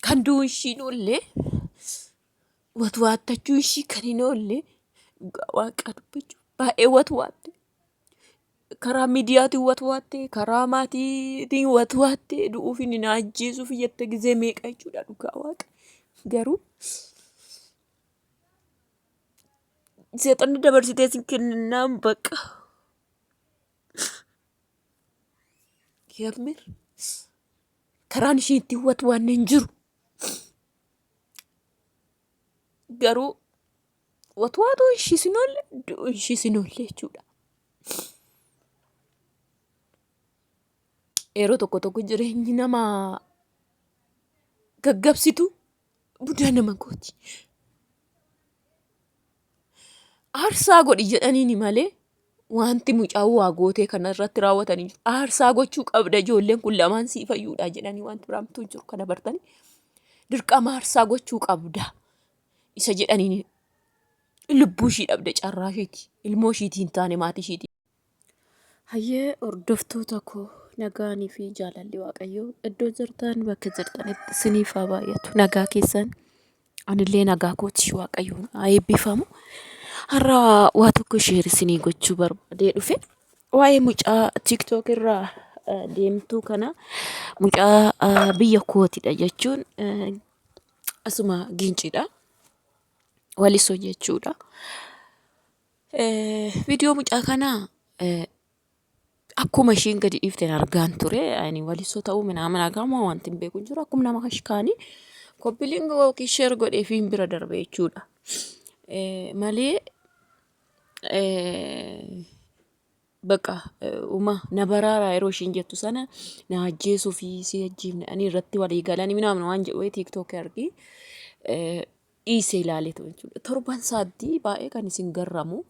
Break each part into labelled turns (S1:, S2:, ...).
S1: Kan du'uun ishii hin oolle watwaattachuu ishii kan hin oolle dhugaa waaqaa dubbachuu baay'ee watwaatte. Karaa miidiyaatiin watwaatte, karaa maatiitiin watwaatte, du'uuf inni na ajjeesuuf jette gizee meeqa jechuudha dhugaa waaqa. Garuu seexanni dabarsitee sin kennaan baqa. Yammir karaan ishii ittiin watwaanne hin jiru. Garuu watwaatuu ishii sin oolle du'uu ishii sin oolle jechuudha. Yeroo tokko tokko jireenyi nama gaggabsitu budaa nama gooti. Aarsaa godhi jedhaniini malee wanti mucaan waa gootee kana irratti raawwatanii jiru. Aarsaa gochuu qabda ijoolleen kun lamaan sii fayyuudha jedhanii wanti biraamtuu hin jiru kana bartanii. Dirqama aarsaa gochuu qabda isa jedhaniini lubbuu ishii dhabde carraa ishiiti ilmoo ishiitii hin taane maatii ishiitii. Hayyee hordoftoota koo nagaanii fi jaalalli Waaqayyoo iddoo jirtan bakka jirtanitti isiniif haa baay'atu. Nagaa keessan anillee nagaa kooti Waaqayyoon haa eebbifamu. Har'a waa tokko sheer isinii gochuu barbaadee dhufe. Waa'ee mucaa TikTok irraa deemtuu kana mucaa biyya kootidha jechuun asuma giinciidha. Walisoo jechuudha. Viidiyoo mucaa kanaa akkuma ishiin gadi dhiifteen argaan ture. Ani walisoo ta'uu minaamin hagama wanti hin beeku hin jiru. Akkuma nama kaanii koppiliin yookiin sheer godhee fi bira darbe jechuudha. Malee baqa uma na baraaraa yeroo ishiin jettu sana na ajjeesuu fi si ajjeefne ani irratti walii galanii minaamin waan jedhu tiiktookii argi. Dhiisee ilaaleetu jechuudha. Torban isaatti baay'ee kan isin garramu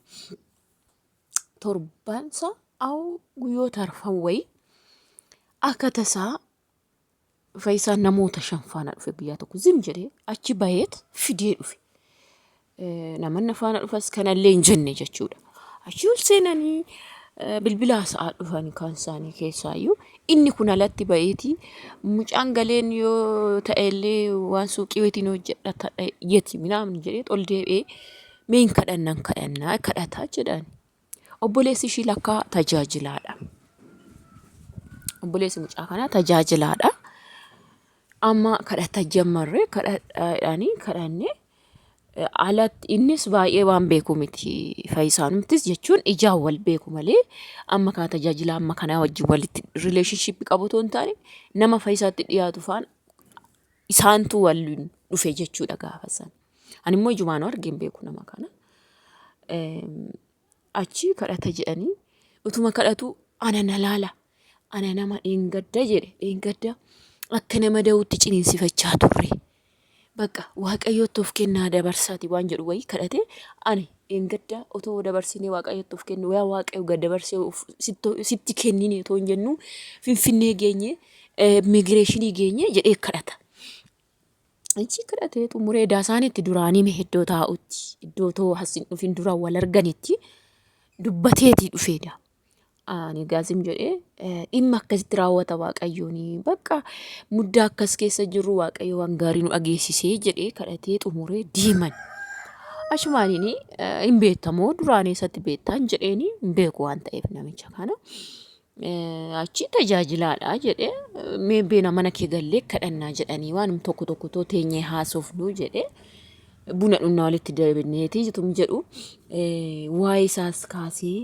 S1: torban isaa awu guyyoota arfan wayii akka tasaa Fayyisaan namoota 5 faana dhufe guyyaa tokko zim jedhee achi baheet fidee dhufe. Namanna faana dhufas kanallee hin jenne jechuudha. Achi ol seenanii bilbila haasa'aa dhufan kaan isaanii keessaayyuu inni kun alatti ba'eeti mucaan galeen yoo ta'ellee waan suuqii wayitiin hojjedha ta'e jeti minaamin jedhee ol deebi'ee mee hin kadhannan kadhannaa kadhataa jedhaan. Obboleessi ishii lakkaa tajaajilaadha. Obboleessi mucaa kanaa tajaajilaadha. Amma kadhata jammarree kadhadhaadhaanii kadhannee alatti innis baay'ee waan beeku miti fayyisaanumtis jechuun ijaan wal beeku malee amma kana tajaajila amma kanaa wajjin walitti rileeshinshippii qabu otoo hin taane nama fayyisaatti dhiyaatu faana isaantu wal dhufe jechuudha gaafa sana. Ani immoo ijumaan argee hin beeku nama kana. Achi kadhata jedhanii utuma kadhatu ana na laala ana nama dheengadda jedhe dheengadda akka nama da'uutti ciniinsifachaa turre. Bakka waaqayyootti of kennaa dabarsaati waan jedhu wayii kadhate ani dheengadda otoo dabarsinee waaqayyootti of kennu yaa waaqayyo gad dabarsee sitti kennine otoo hin jennu finfinnee geenye immigireeshinii geenye jedhee kadhata. Achi kadhatee xumuree edaa isaanitti duraan hime iddoo taa'utti iddoo too as hin dhufin dura wal arganitti dubbateetii dhufeedha. Ani gaazim jedhee dhimma akkasitti raawwata waaqayyoon bakka muddaa akkas keessa jirru waaqayyo waan gaarii nu dhageessisee jedhee kadhatee xumuree deeman. Achumaaniin hin beektamoo duraan eessatti beektaan jedheeni hin beeku waan ta'eef namicha kana. Achi tajaajilaadha jedhee mee beena mana kee gallee kadhannaa jedhanii waanum tokko tokko too teenyee haasofnu jedhee buna dhunnaa walitti deebineeti jetum jedhu waa'ee isaas kaasee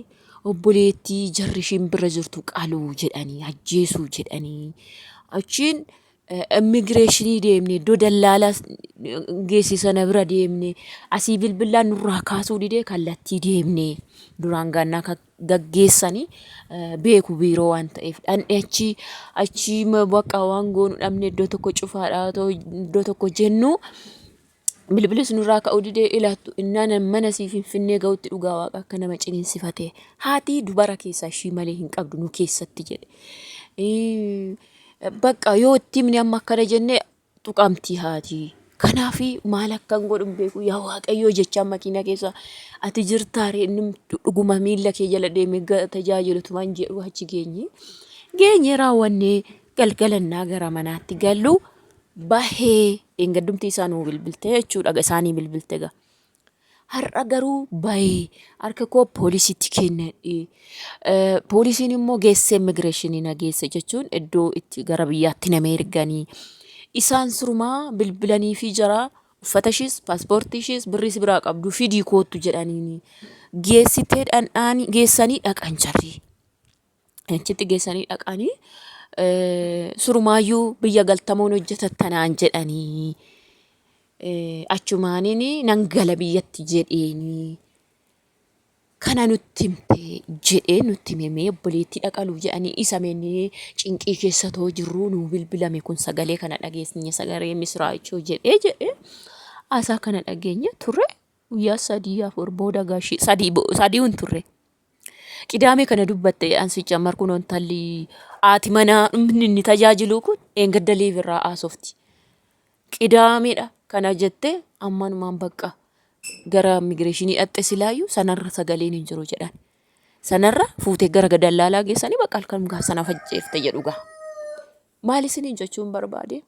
S1: obboleettii jarri ishiin bira jirtu qaluu jedhanii ajjeesuu jedhanii achiin immigireeshinii deemne iddoo dallaalaa geesse sana bira deemne asii bilbilaan nurraa kaasuu didee kallattii deemne duraan gaannaa gaggeessanii beeku biiroo waan ta'eef dhandhe achi achi bakka waan goonu dhabne iddoo tokko cufaadha iddoo tokko jennu bilbilis nurraa ka'uu didee ilaattu innaan mana sii finfinnee ga'utti dhugaa waaqa akka nama ciniinsifate haati dubara keessaa ishii malee hin qabdu nu keessatti jedhe. Bakka yoo itti himne amma akkana jenne tuqamti haati. Kanaaf maal akkan godhu hin beeku yaa waaqayyoo jechaa makiina keessa ati jirtaare inni dhuguma miilla kee jala deemee tajaajilu tuman jedhu achi geenye. Geenye raawwannee galgalannaa gara manaatti gallu. Bahee dheengaddumti isaa nuu bilbiltee jechuudha isaanii bilbilte egaa. Har'a garuu bahee harka koo poolisiitti kennadhe. Poolisiin immoo geessee immigireeshinii na geesse jechuun iddoo itti gara biyyaatti nama erganii. Isaan sirumaa bilbilanii fi jara uffata ishiis paaspoortii ishiis birrii si biraa qabdu fidii koottu jedhaniini. Geessitee dhandhaanii geessanii dhaqan jarri. Achitti geessanii dhaqanii surumaayyuu biyya galtamoon hojjetattanaan jedhanii achumaaniin nan gala biyyatti jedheenii kana nutti himte jedhee nutti hime mee obboleettii dhaqaluuf jedhanii isa mennee cinqii keessa too jirruu nuu bilbilame kun sagalee kana dhageessinye sagalee misiraachoo jedhee jedhee haasaa kana dhageenye turre guyyaa sadii afur booda gaashii sadii sadii hin turre. Qidaamee kana dubbatte an si cammar kun intalli haati manaa inni inni tajaajilu kun eengadda liivirraa haasofti. Qidaameedha kana jette ammanumaan bakka gara immigireeshinii dhaqxe silaayyuu sanarra sagaleen hin jiru jedhan. Sanarra fuutee gara dallaalaa geessanii bakka halkan gaa sana facceefte jedhu gaa. Maal isiniin jechuun barbaade?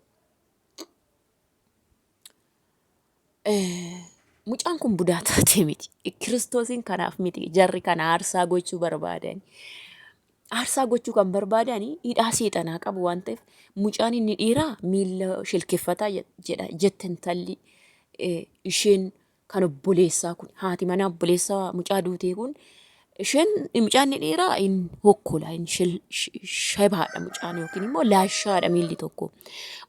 S1: Mucaan kun budaa taatee miti. Kiristoosiin kanaaf miti. Jarri kana aarsaa gochuu barbaadan. Aarsaa gochuu kan barbaadan hidhaa seexanaa qabu waan ta'eef mucaan inni dhiiraa miilla shilkeffataa jedha jette intalli isheen kan obboleessaa kun haati manaa obboleessaa mucaa duutee kun isheen mucaan inni dhiiraa hin hokkola hin shabaadha mucaan yookiin immoo laashaadha miilli tokko.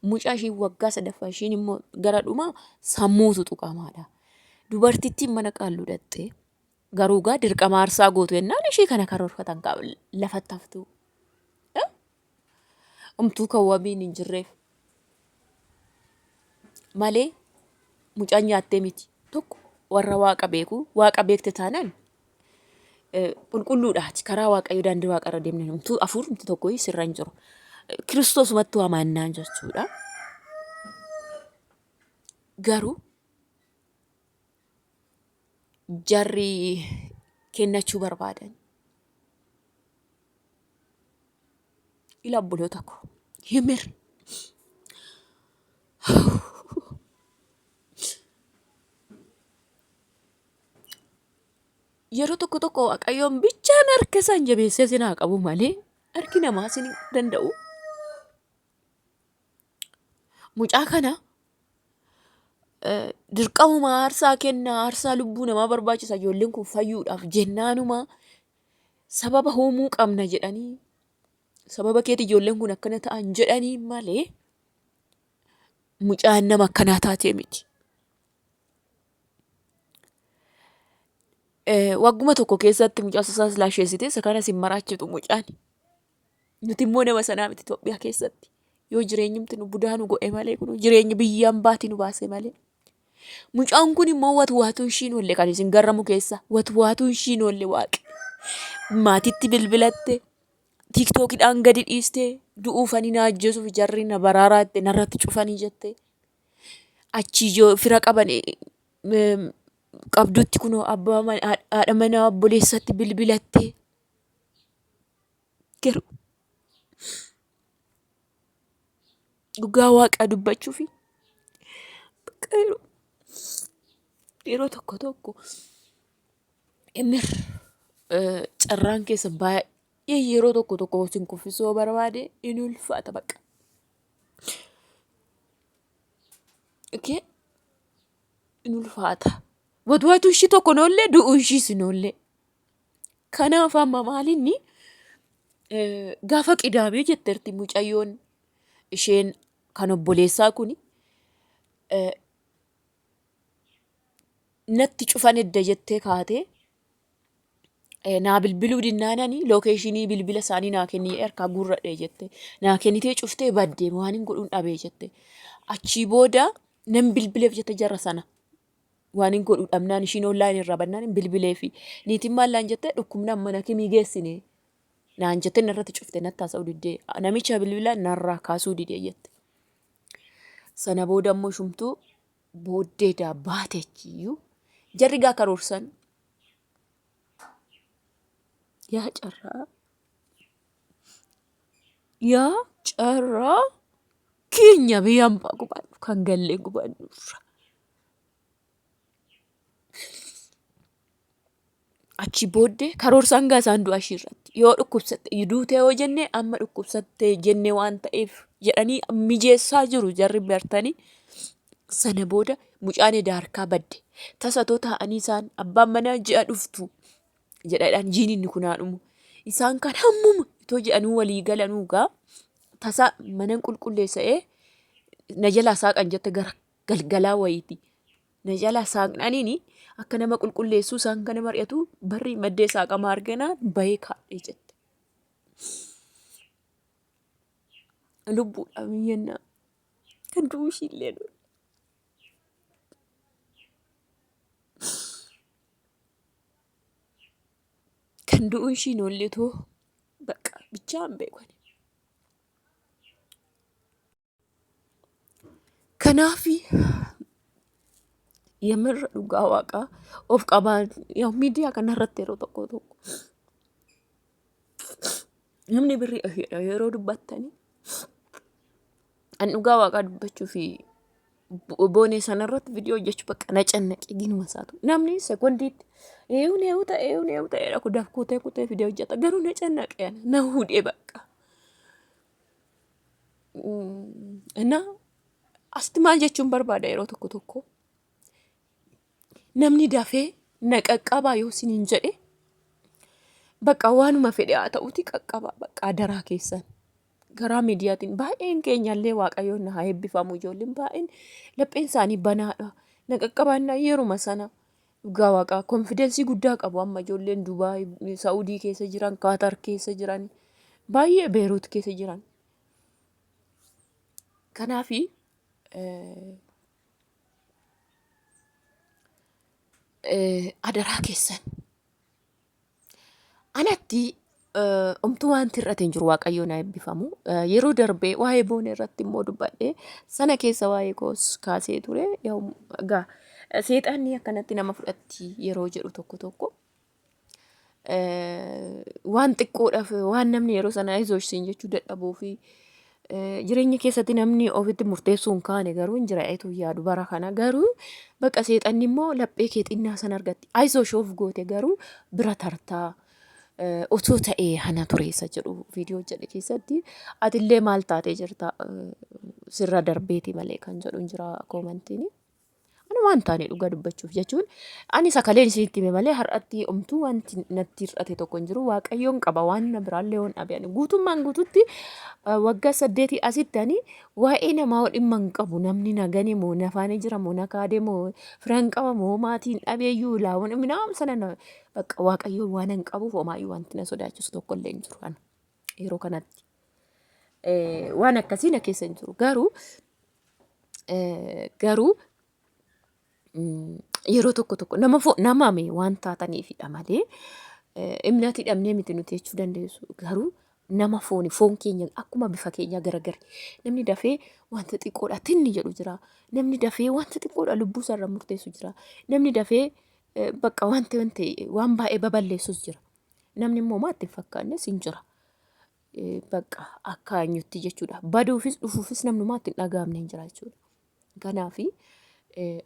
S1: Mucaa ishiin waggaa sadaffaa ishiin immoo gara dhumaa sammuutu tuqamaadha. Dubartittiin mana qaalluu dhaqxee garuu gaa dirqama aarsaa gootu jennaan ishii kana karoorfatan lafatti haftuu. Umtuu kan wabiin hin jirreef malee mucaan nyaattee miti. Tokko warra waaqa beeku waaqa beekte taanaan qulqulluudhaati karaa waaqayyo daandii waaqa irra deemne umtuu afuurumti tokko sirra hin jiru. Kiristoosumatti amannaan jechuudha. Garuu jarri kennachuu barbaadan. Ila obboloota koo himir. Yeroo tokko tokko Waaqayyoon bichaan harka isaan jabeessee sin haa qabu malee harki namaa sin hin danda'u. Mucaa kana dirqamuma aarsaa kennaa aarsaa lubbuu namaa barbaachisa ijoolleen kun fayyuudhaaf jennaanuma sababa uumuu qabna jedhanii sababa keeti ijoolleen kun akkana ta'an jedhanii malee mucaan nama akkanaa taatee miti. Wagguma tokko keessatti mucaa isaas laasheessitee isa kanas hin maraachitu mucaan. Nuti immoo nama sanaa miti Itoophiyaa keessatti. Yoo jireenyumti nu budaa nu godhe malee kun jireenyi biyya ambaati nu baase malee. Mucaan kun immoo watwaatuu ishiin oolle kan isin garramu keessa watwaatuu ishiin oolle waaqi. Maatitti bilbilatte tiiktookiidhaan gadi dhiiste du'uufanii na ajjeesuuf jarri na baraaraa jette narratti cufanii jette. Achii ijoo fira qaban qabdutti kunoo abbaa haadha manaa obboleessatti bilbilatte. Garuu dhugaa waaqaa dubbachuufi bakka yeroo yeroo tokko tokko emir carraan keessa baay'ee yeroo tokko tokko sin kuffisuu yoo barbaade in ulfaata bakka. Okay? In ulfaata. Watwaatu ishii tokko noollee du'uu ishiis noollee. Kanaaf amma maalinni gaafa qidaamee jetteerti mucayyoon isheen kan obboleessaa kun natti cufan edda jettee kaatee naa bilbiluu dinnaanani lookeeshinii bilbila isaanii naa kenni jedhee harkaa guurradhe jette. Naa kennitee cuftee badde waan hin godhuun dhabee jette. Achii booda nan bilbileef jette jara sana. Waan hin godhu dhabnaan ishiin online irraa bannaan hin bilbileefi. Niitiin maal naan jette dhukkubnaan mana kimii geessine naan jette narratti cufte natti haasa'uu diddee namicha bilbila narraa kaasuu didee jette. Sana booda immoo shumtuu booddee daa baate achiyyuu jarri gaa karoorsan yaa carraa yaa carraa keenya biyya ambaa gubannu kan gallee gubannu irra. Achi booddee karoorsaan gaa isaan du'a ishii irratti yoo dhukkubsatte duutee yoo jenne amma dhukkubsatte jenne waan ta'eef jedhanii mijeessaa jiru jarri bartanii. Sana booda mucaan edaa harkaa badde. Tasatoo taa'anii isaan abbaan manaa ji'a dhuftu jedhadhaan jiin inni kun haa dhumu. Isaan kan hammuma itoo jedhanuu walii galanuu gaa tasa manan qulqulleessa'ee na jalaa saaqan jette gara galgalaa wayiiti. Na jalaa saaqnaniini akka nama qulqulleessuu isaan kana mari'atu barri maddee saaqamaa arganaan bahee kaadhee jette. Lubbuudhaan yennaa kan du'uu ishiillee nu. Kan du'uu ishiin oolletoo bakka bichaan beeku ani. Kanaafi yamirra dhugaa waaqaa of qabaa yaa miidiyaa kanarratti yeroo tokko tokko namni birrii ofiidha yeroo dubbattanii an dhugaa waaqaa dubbachuu fi boonee sanarratti viidiyoo hojjechuu bakka na cannaqe ginuma isaatu namni sekondiitti eeyuun eeyuu ta'e eeyuun eeyuu ta'e dha kudaaf kutee kutee viidiyoo hojjeta garuu na cannaqe na hudhee bakka. እና asitti maal jechuun barbaada yeroo tokko tokko namni dafee na qaqqabaa yoo isiniin jedhe bakka waanuma fedhe haa ta'uti qaqqabaa bakka adaraa keessan karaa miidiyaatiin baay'een keenyallee waaqayyoon na haa eebbifamu ijoolleen baay'een lapheen isaanii banaadha na qaqqabaannaa yeruma sana dhugaa waaqaa konfidensii guddaa qabu amma ijoolleen Dubaay Saa'udii keessa jiran Kaatar keessa jiran baay'ee Beeruut keessa jiran kanaafi adaraa keessan Anatti omtuu wanti hir'ate hin jiru Waaqayyoon haa eebbifamu. Yeroo darbee waa'ee boonee irratti immoo dubbadhe sana keessa waa'ee koos kaasee ture. Egaa seexanni akkanatti nama fudhatti yeroo jedhu tokko tokko waan xiqqoodhaaf waan namni yeroo sana ayizoosh siin jechuu dadhabuu fi Jireenya keessatti namni ofitti murteessuu hin kaane garuu hin jira eetu yaadu bara kana garuu baqa seexanni immoo laphee kee xinnaa sana argatti ayizoosh of goote garuu bira tartaa otoo ta'ee hana tureessa jedhu viidiyoo jedhe keessatti atillee maal taatee jirta sirra darbeeti malee kan jedhu hin jira koomantiin. Ani waan taane dhugaa dubbachuuf jechuun ani sakaleen isinitti hime malee har'atti omtuu wanti natti hir'ate tokko hin jiru. Waaqayyoon qaba waan na biraallee yoon dhabe ani guutummaan guututti waggaa saddeetii asitti ani waa'ee namaa dhimma hin qabu. Namni na gane moo na faana jira moo na kaade moo fira hin qaba moo maatiin dhabeeyyuu laawwan minaam sana na bakka Waaqayyoon waan hin qabuuf homaayyuu wanti na sodaachisu tokko illee hin jiru ana yeroo kanatti. Waan akkasii na keessa hin jiru garuu Garuu yeroo tokko tokko nama namame waan taataniifidha malee imnatii dhabnee miti nuti jechuu dandeessu. Garuu nama fooni foon keenya akkuma bifa keenyaa garagari. Namni dafee wanta xiqqoodha tinni jedhu jira. Namni dafee wanta xiqqoodha lubbuu isaarra murteessu jira. Namni dafee bakka wanti wanti waan baay'ee baballeessus jira. Namni immoo maatti hin fakkaannes hin jira. Bakka akka eenyutti jechuudha. Baduufis dhufuufis namnumaatti hin dhaga'amne hin jira jechuudha. Kanaafi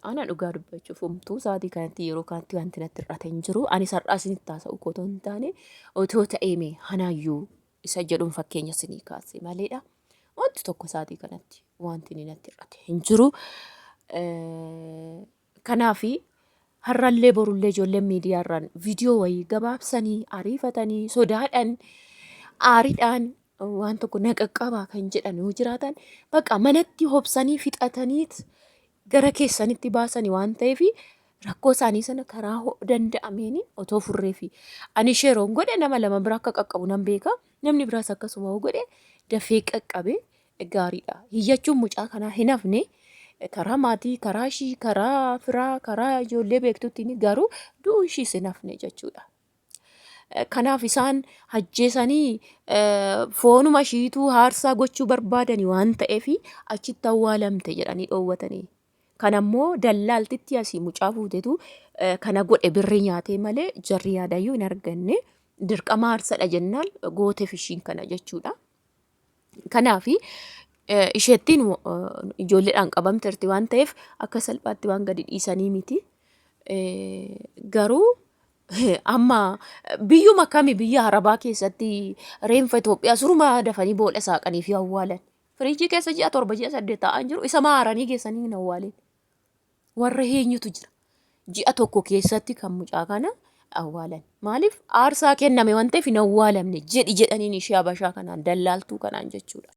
S1: ana dhugaa dubbachuuf homtuu sa'aatii kanatti yeroo kanatti wanti natti hir'ate hin jiru. Anis har'aa isinitti haasa'u koo otoo hin taane otoo ta'ee mee hanaayyuu isa jedhuun fakkeenya isinii kaase maleedha. Wanti tokko sa'aatii kanatti wanti inni natti hir'ate hin jiru. Kanaafi har'allee borullee ijoolleen miidiyaarraan viidiyoo wayii gabaabsanii ariifatanii sodaadhaan aariidhaan waan tokko na qaqqabaa kan jedhan yoo jiraatan bakka manatti hobsanii fixataniit gara keessanitti baasanii waan ta'eef rakkoo isaanii sana karaa danda'ameen otoo furreefi ani sheeroon godhe nama lama bira akka qaqqabu nan beeka namni biraas akkasuma yoo godhe dafee qaqqabe gaariidha. Hiyyachuun mucaa kanaa hin hafne karaa maatii, karaa ishii, karaa firaa, karaa ijoollee beektutti garuu du'uun ishiis hin hafne jechuudha. Kanaaf isaan ajjeesanii foonuma ishiituu haarsaa gochuu barbaadani waan ta'eef achitti awwaalamte jedhanii dhoowwatanii. Kana immoo dallaaltitti asii mucaa fuutetu kana godhe birrii nyaatee malee jarri yaadayyuu hin arganne dirqama aarsadha jennaan gooteef ishiin kana jechuudha. Kanaaf Isheettiin ijoolleedhaan qabamteerti waan ta'eef akka salphaatti waan gadi dhiisanii miti. Garuu amma biyyuma kami biyya Arabaa keessatti reenfa Itoophiyaa suruma dafanii boolla saaqanii fi awwaalan. Firiijii keessa ji'a 7 ji'a 8 taa'an jiru isa maaranii geessanii hin awwaalin. Warra eenyutu jira? Ji'a tokko keessatti kan mucaa kana awwaalan. Maaliif aarsaa kenname waan ta'eef hin awwaalamne jedhi jedhaniin ishee Habashaa kanaan dallaaltuu kanaan jechuudha.